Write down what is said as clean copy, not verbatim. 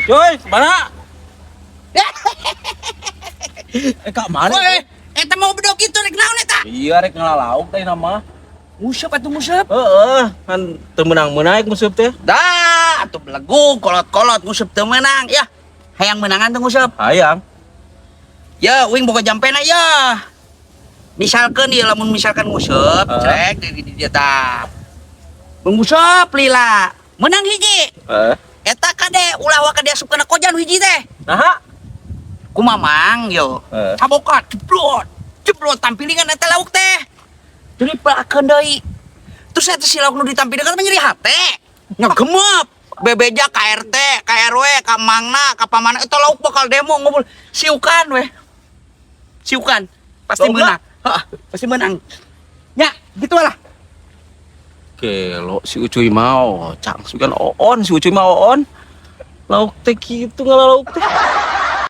Coy, mana? Eh, ka mana? Woi, eta mau bedog kitu rek naon eta? Iya, rek ngalalauk teh nama. Nguseup atuh, nguseup. Heeh, kan teu meunang-meunang nguseup teh. Dah, atuh belegug kolot-kolot nguseup teu meunang. Ya, hayang meunangan teu nguseup? Hayang. Ya, uing boga jampena ya. Misalkan ya, lamun misalkan nguseup, cek di dia tah. Nguseup lila, menang hiji. Heeh. Eta kade ulah waka diasup kana kojan hiji teh. Naha? Kumamang yo. Cabokat, jeblot. Jeblot tampilingan eta lauk teh. Jadi pelakeun deui. Terus eta si lauk nu ditampilingan mah nyeri hate. Ngegemep. Bebeja ka RT, ka RW, ka mangna, ka pamana, eta lauk bakal demo ngumpul. Siukan weh. Siukan. Pasti Laukna? Menang. Heeh, pasti menang. Ya, gitu lah. Gelo si Ucuy mau, cang sugan oon si Ucuy mau oon. Lauk teh kitu ngalalauk teh.